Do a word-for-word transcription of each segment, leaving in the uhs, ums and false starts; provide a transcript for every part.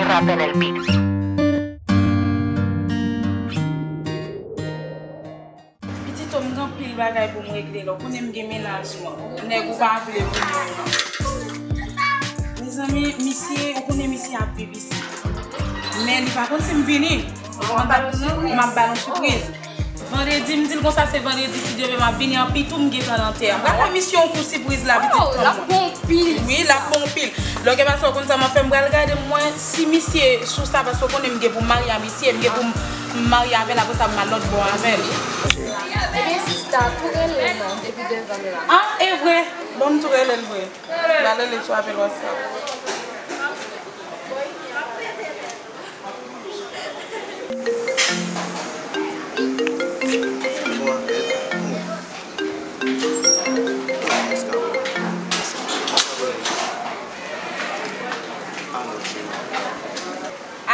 Rappel el beat. Pitit, m gen anpil bagay pou m regle la. Ou konnen m gen mennaj mwen. Nèg ou pa vle pou mwen nan. Mezanmi, misye, ou konnen misye ap viv isit. Men li pa konn si m vini. M ap ba l yon sipriz. Vandredi, m di l konsa se vandredi, si Dye vle, m ap vini anpi tou, m gentan nan tè a. M pral fè misye yon kou sipriz la, pitit. Oh, l ap bon pil. Wi, l ap bon pil. Lè w gen pase w konn sa m ap fè, m pral gade m wè si misye sou sa, paske w konnen m gen pou m marye a misye, m gen pou m marye avè l, apre sa m al lòt bò avè l. Ebyen, sista, tou rele non, depi devan m la. Ah, e vre? Bon, m tou rele l vre. M al rele l sou apèl WhatsApp.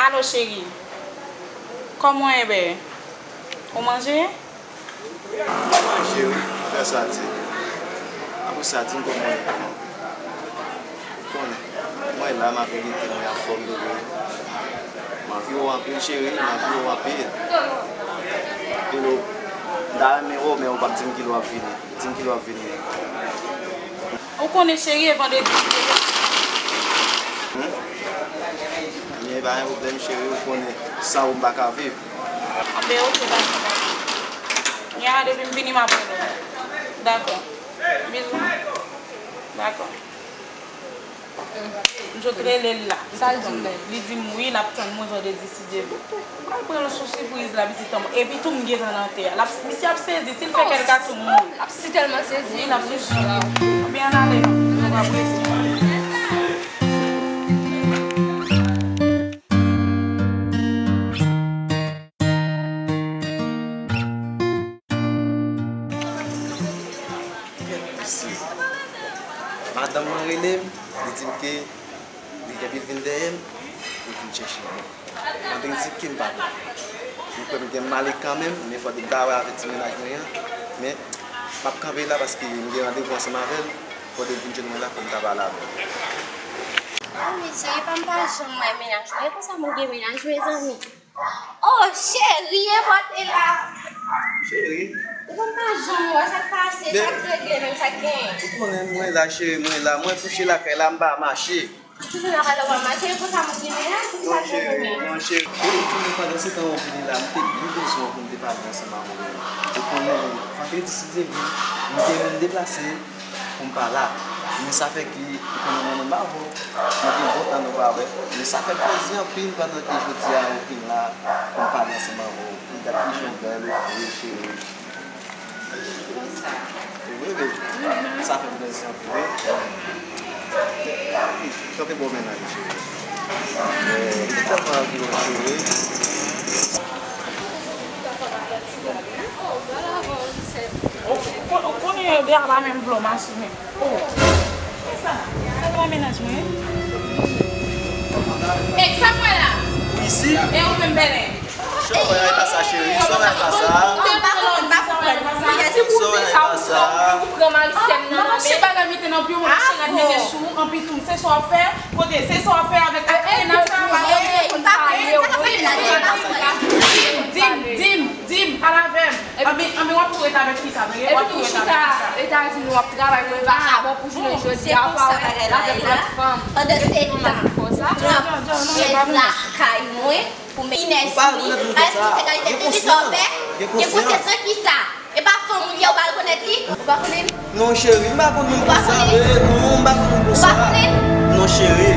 Alo, cheri. Kòman w ye, bè? Ou manje? Manje, wi, fè sa di. Apre sa, di m kòman w ye. Ou konnen, mwen la, m ap egzite, mwen anfòm, bebe. M anvi w anpil, cheri, m anvi w anpil. Pilo, m ta renmen wè w, men ou p ap di m kilè w ap vini. Di m kilè w ap vini. Ou konnen, cheri, e vandredi. Hmm? Men pa gen pwoblèm, cheri, ou konnen, san ou m pa ka viv. Anben, oke, dakò, dakò. Nya, depi m vini, m ap rele w. Dakò. Bizou. Dakò. M sot rele l la. Sa l di w menm? Li di m wi, l ap tann mwen vandredi, si Dye vle. M pral pran l sou sipriz la, pitit an. Epi tou, m gentan nan tè a. L ap, misye ap sezi. Si l fè kèk gato moun. L ap si tèlman sezi. Wi, l ap sezi. Anben, ann ale non. Nou pa prese. Kèt mesye. Madanm mwen rele m, li di m ke li gen pou l vin dèyè m, pou l vin chèche mwen. Vandredi ke m pa pran. M kwè m gen m ale kanmenm, men fòk m ta wè avèk ti mennaj mwen an. Men, m ap kanpe la paske m gen randevou ansanm avè l. Fòk l vin jwenn mwen la, fòk m ta pale avè l. Oh, mezanmi, pa m pa janm wè mennaj mwen. E konsa moun gen mennaj, mezanmi. Oh, cheri, e bò te la. Cheri. Ou konn pa janm wè sa k pase, sa k regle menm, sa k genyen. Ou konnen mwen la, cheri, mwen la. Mwen kouche lakay la, m pa mache. Ou kouche lakay la, w pa mache, e konsa moun gen mennaj, ou pa janm wè. Non, cheri, non, cheri. Cheri, ou konnen pandan se tan ou vini la, m te byen bezwen w pou m te pale ansanm avè w. Ou konnen, vandredi, si Dye vle, m te menm deplase pou m pa la. Men sa fè ke, ou konnen mwen menm avè w, nou gen bon tan nou pa wè. Men sa fè plezi anpil pandan ke jodi a ou vin la pou m pale ansanm avè w. Pou m gade kijan w bèl, ou fre, cheri. Konsa. Wi, wi. Sa fè m plezi anpil, wi. Kanpe bò mennaj, cheri. Eh, ou tèlman anvi wè, cheri. Ou, ou, ou konnen yo de a pa menm vle w mache menm. Oh. Kisa? Sa pa mennaj mwen? E sa mwen la? Isi? E ou menm bèlè? Sa w wè la, e pa sa, cheri. Sa w wè la, e pa sa. Ou te pale, ou pa konprann. Mwen si pou di sa, ou pran, ou pran mari sè m nan men. Mache bagay mete nan pye w, mache rad mete sou ou, anpi tou, se sa w ap fè, kote, se sa w ap fè avèk ak mennaj sa, pa gen. Di m, di m, di m, al avè m. Anben, anben, w ap tou ret avèk fi sa, tande? W ap tou ret avèk fi sa. Etazini, w ap travay, mwen vakabon pou jounen jodi a, pa wè, avèk lòt fanm. Pandan se tan, trant chèz lakay mwen, pou men Inès vini, al di se kalite tete sa w fè, gen konsyans nan kisa? E pa fanm ou ye, ou pa rekonèt li? Ou pa konnen li? Non, cheri, m pa konn moun konsa, vre, non, m pa konn moun konsa. Ou pa konnen? Non, cheri.